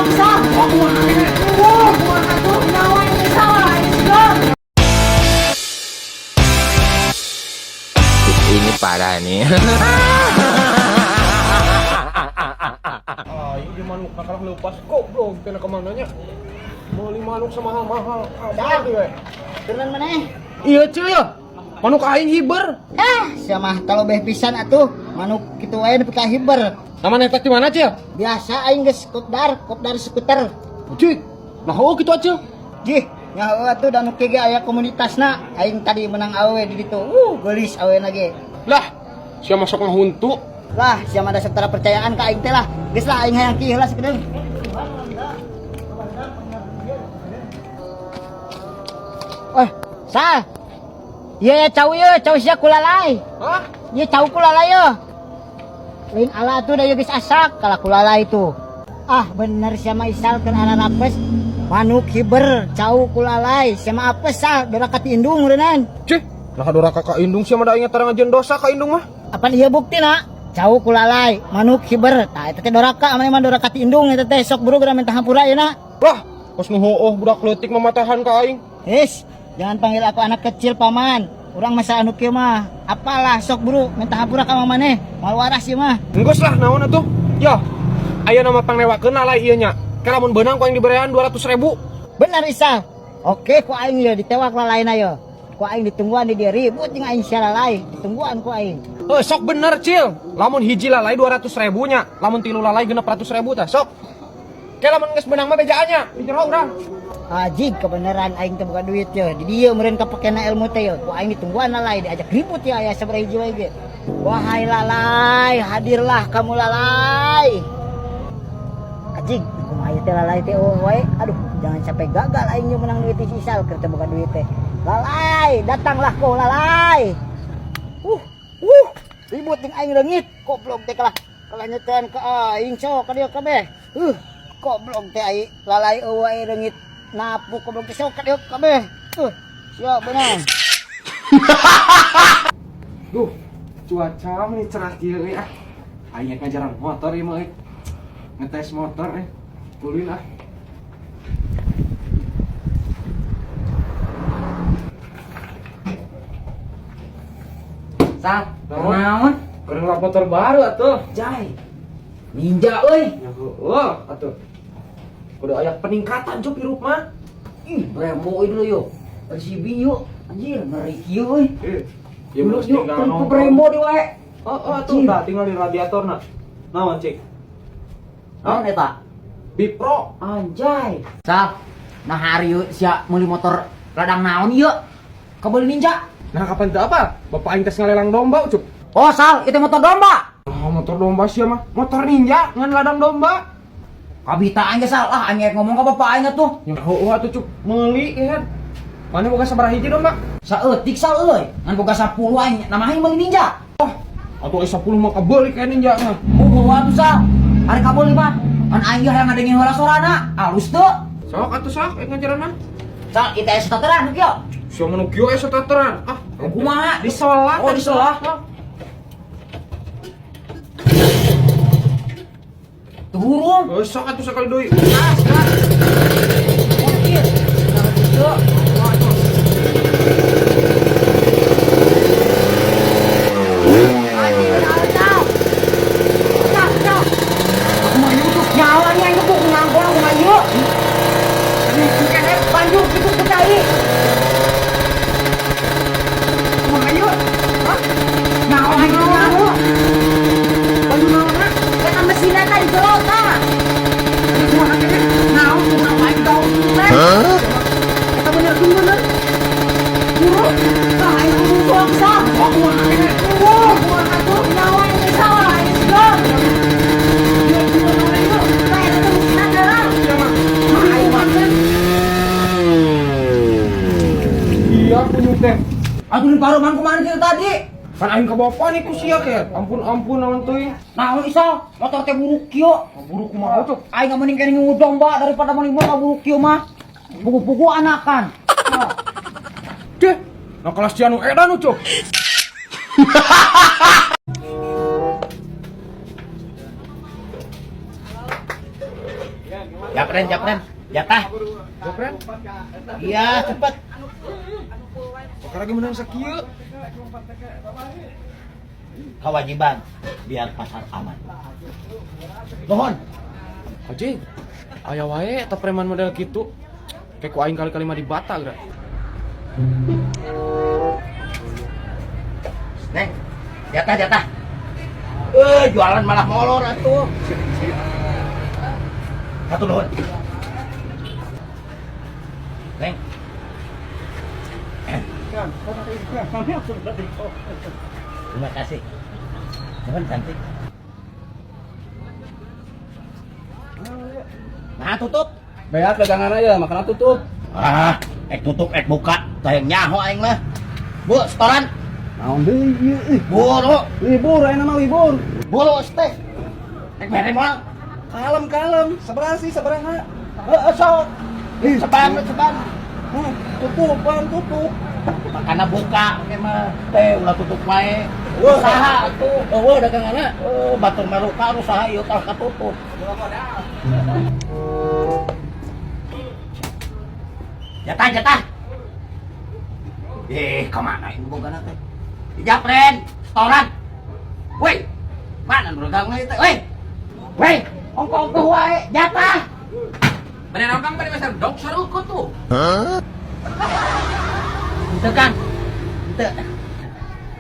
Isal. Oh, kumaha kene? Wah, kumaha tuh? Nyawa yang Isal, aing sigong. Ini parah nih. Ah, ini manuk kalah lepas goblok teh ka mananya. Meuli manuk semahal-mahal. Dah. Apa we? Turunan maneh? Iya cuy ya. Manuk aing hiber. Ah, sia mah talobeh pisan atuh. Manuk kitu wae nepi ka hiber. Nama netak di mana cil? Biasa aing geus kopdar, kopdar skuter. Cuy. Nah, oh kitu acil. Jih, nyaho atuh da nu kieu ge aya komunitasna. Aing tadi menang awewe di ditu. Geulis awena ge. Lah, sia masuk ngahuntu. Lah, sia mah dasar tara percayaan ka aing teh lah. Geus lah aing hayang kieu lah sakedeung. Eh, sah. Iya ya cau ye, cau sia kulalai. Hah? Iya cau kulalai ye. Lain ala tuh da ieu geus asak kala kulalai tuh. Ah, bener sia mah Isal keur ararapes. Manuk hiber cau kulalai, sia mah apes sah doraka ti indung meureunnan. Cuy, nah doraka ka indung sia mah da aing tara ngajeun dosa ka indung mah. Apan ieu buktina? Cau kulalai, manuk hiber. Tah eta teh doraka, aman emang doraka ti indung eta teh sok buru geura minta hampura ieu na. Lah, kos nu hooh budak leutik mamatahan ka aing. His, jangan panggil aku anak kecil paman. Urang masa anu kieu mah. Apalah sok buru minta hampura ka maneh. Moal waras ieu mah. Enggeus lah naon atuh. Ya, aya nama pangnewakeun lalai ieu nya. Ke lamun beunang ku aing diberean 200.000. Benar Isal. Oke, ku aing ieu ditewak lalaina ye. Ku aing ditungguan di dieu ribut jeung aing sia lalai. Ditungguan ku aing. Eh, sok bener cil. Lamun hiji lalai 200.000 nya, lamun tilu lalai 600.000 tah sok. Ke lamun geus beunang mah bejaannya, di jero urang. Ajig kebenaran aing teh boga duit ye. Di dieu meureun kapakena ilmu teh ye. Ku aing ditungguan lalai diajak ribut ya aya sabaraha hiji wae ge. Wahai lalai, hadirlah kamu lalai. Ajig, kumaha ieu teh lalai teh eueuh wae. Aduh, jangan sampai gagal aing ye menang duit si Isal keur teu boga duit teh. Lalai, datanglah kau lalai. Ribut jeung aing leungit. Goblok teh kalah. Kalah nyetean ka aing sok ka dieu kabeh. Goblok teh ai lalai eueuh wae leungit. Napuk goblok teh sok ka dieu kabeh. Siap beunang. Duh, cuaca mah cerah kieu euy ah. Aing ngajaran motor ieu mah euy. Ngetes motor eh. Ulin ah. Sal, Naon? naon? Keur ngelap motor baru atuh. Jai. Ninja euy. Ya heueuh atuh. Udah aya peningkatan cup hirup mah. Ih, Brembo euy dulu yo. RCB yuk. Anjir, ngeri kieu euy. Eh, ya Dulu geus yuk, tinggal ke nongkrong. Brembo di wae. Oh, oh atuh tah tinggal di radiatorna. Naon cik? Naon eta? Bipro. Anjay. Sal, nah hari yuk sia meuli motor ladang naon ieu? Kabeuli Ninja. Nah kapan teu apa? Bapak aing tes ngalelang domba cup. Oh, Sal, itu motor domba. Oh, motor domba sia mah. Motor Ninja ngan ladang domba. Kabita aing ge Sal, ah aing ngomong ka bapak aing atuh. Ya heueuh atuh cup meuli ieu. Mana boga sabaraha hiji domba? Saeutik Sal euy, ngan boga 10 aing, nama aing meuli Ninja. Wah, atuh ai 10 mah kabeuli kayak Ninja mah. Oh, atuh Sal. Ari kabeuli mah, kan aing ge hayang ngadengin heula sorana, alus teu. Sok atuh sok rek ngajaran mah. Sal, ieu teh starteran kieu. Sia mah nu kieu aya starteran. Ah, Kumaha? Diselah. Oh, diselah. Tuh hurung. Oh, sok atuh sakali deui. Gas, gas. Oh, ieu. Nah, kieu. Anjir, Sal. Sal, Sal. Aku mah nyusup nyawa nih aing gebuk ngangkol aku mah ieu. Panjur kitu ku cai. Kumaha ieu? Hah? Naon aing nyaho? Baju naonna? Eta mesinna teh di jero tah. Kumaha keneh? Naon kumaha aing gaul teh. Eta bener tuh bener. Buruk. Tah aing kudu sok sah. Oh, kumaha keneh? Wah, kumaha tuh nyawa yang salah aing sigong. Ieu kumaha naonna ieu? Tah eta teh mesinna darah. Sia mah. Mah aing mah kan. Iya kunyuk teh. Aduh di paruman kumaha kieu tadi? Kan aing kabawa panik ku sia ke. Ampun ampun naon teuing. Naon Isal, motor teh buruk kieu. Buruk kumaha tuh? Aing mah mending keneh ngingu domba daripada meuli motor buruk kieu mah. Pugu-pugu anakan. Cih, nah kelas cianu edan ucup. Japren, japren. Jatah. Japren. Iya, cepet. Bakal lagi menang sakieu. Kewajiban biar pasar aman. Nuhun. Anjing. Aya wae eta preman model kitu. Kayak ku aing kali-kali mah dibata geura. Neng, jatah, jatah. Jualan malah molor atuh. Satu nuhun. Neng. Terima kasih. Nuhun cantik. Nah, tutup. Beat dagangan aja, makanan tutup. Ah, ek tutup, ek buka. Tayang nyaho aing mah. Bu, setoran. Naon deui ieu euy. Buru, Libur aya nama libur. buru teh. Ek mere moal. Kalem kalem, sabaraha sih sabaraha? Heeh, sok. Ih, Ceban, ceban. Hah, tutupan tutup. Makana buka ke mah teh ulah tutup wae. Wah. Usaha atuh. Oh, daganganna. Oh, batur maruka usaha ieu tah katutup. Jatah, jatah. Eh, kemana ini bogana teh? Japren, setoran. Woi, mana nu dagang teh? Woi. Woi, ongko-ongko wae, jatah. Bener naon Kang bade meser dog sarukeun tuh. Henteu Kang. Henteu.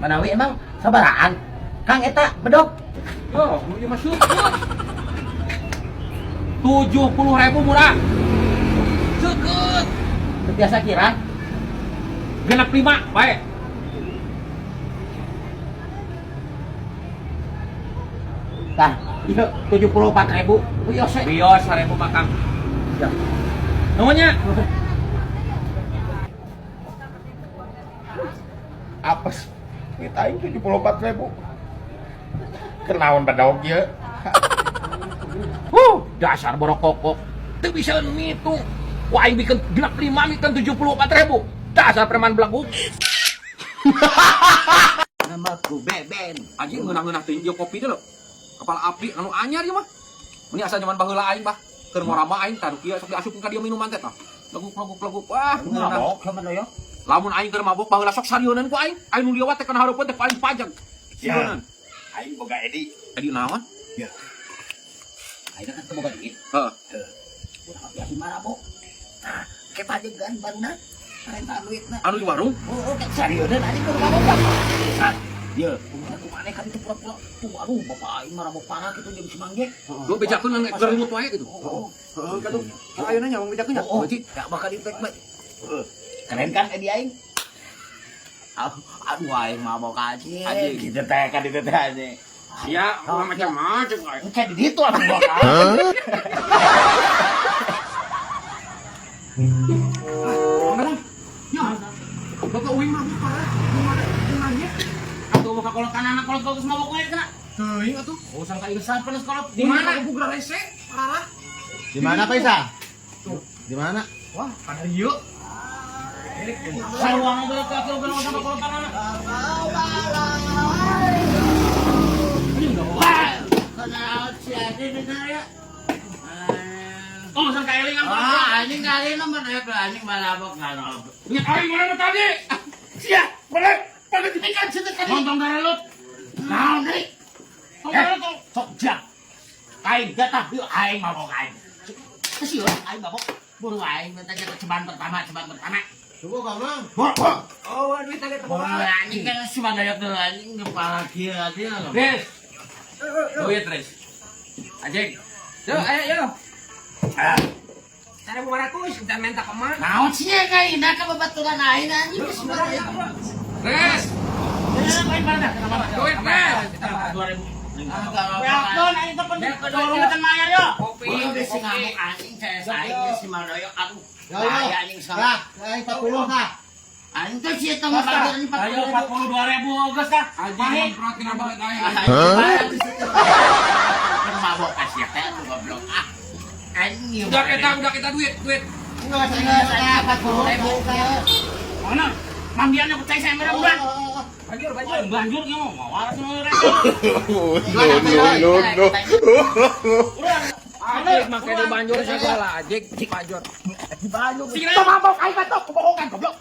Manawi emang sabaraan? Kang eta bedog. Oh, ieu mah seukeut. 70.000 murah. Seukeut. Teu biasa kira. 65 bae. Tah, ieu 74.000. Wios we. Bios 1.000 mah Kang. Ya. Nuhun nya. Apes. Duit aing 74.000. Kenaon bedog ieu? Dasar borokokok. Teu bisa ngitung. Wah, aing bikin 65 bikin 74.000. Dasar preman belaguk. Namaku Beben. Anjing ngeunah-ngeunah teuing ieu kopi teh lho. Kepala api anu anyar ieu mah. Meni asa zaman baheula aing bah. Keur ngorama aing tah kieu sok diasupkeun ka dieu minuman teh tah. Leguk leguk leguk. Wah, ngeunah. Mabok sama doyo. Lamun aing keur mabok baheula sok sarieuneun ku aing. Aing nu liwat teh kana hareupeun teh paling pajak. Ya. Sieun. Aing boga Edi. Edi naon? Ya. Aing kan teu boga duit. Heeh. Urang biasa marabok. Nah, ke pajegan baruna. Parenta duitna. Anu di warung? Oh, kayak seriusan anjing keur mabok. Nah, dia kumaha kumaha kan itu pura-pura tuh aduh bapak aing marabok parah gitu jeung si Mang Jek. Lu bejakeun ngan gerimut wae gitu. Oh, Heeh, katuh. Ayeuna nya mong bejakeun nya. oh, oh. Haji. Ya bakal di baik. Keren kan Edi aing? Aduh aing mabok aja. Anjing. Gitu teh kan itu teh anjing. Sia, ulah macam-macam aing. Kayak di ditu atuh bakal. Ya. Bapak uing mabok parah. Kumaha nanya? Atuh buka kolot kanan kolot kolot mabok wae kana. Teuing atuh. Oh, sangka ieu panas kolot Di mana? Bugra rese, parah. Di mana Pak Isa? Di mana? Wah, pada ieu. Saruang geus ka kieu geus sama kolot kanan. Kenal si Adi bener ya? Oh, sangka eling apa? Ah, anjing kali nomor ya anjing malabok nggak. Ingat aing mana tadi? Sia, boleh, boleh dipikan situ tadi. Montong garelut. Naon deui? Tong garelut. Sok jak. Aing jatah yuk aing mabok aing. Sieun aing mabok. Buru aing minta jatah ceban pertama, ceban pertama. Coba kamu. Buru, buru. Oh, duit tadi Buru anjing kan si Mandayok tuh anjing kepala kieu dia. Riz. Duit, Riz. Anjing. Yo, ayo, yo. Ah, 1.500, kita minta ke mana? naon sih ya kayak indah ka babaturan aing anjing si Mandayok. Riz, Aing mana? duit, Riz. 2000. Beakon Beakon aing teh penting teu mayar yo. Kopi, Udah si kopi. ngamuk anjing saya aing si Mandayok aduh. Yo yo. Bahaya anjing sama. Nah, aing 40 nah. Anjing teh si eta mah bager anjing Ayo 40.000. 42.000 geus kah? Anjing Pahit. nyemprot kena banget aing. Kan mabok kasih teh atuh goblok. Ah. Anjing. Udah kita duit, duit. Enggak, saya Enggak, saya 40.000. Mana? Mambiannya percaya saya merah udah. Banjur, banjur. Banjur ge mau waras nu No, no, no, no. Udah. Ajik make di banjur segala ajik banjur. Tong mabok aing mah, tong kebohongan, goblok.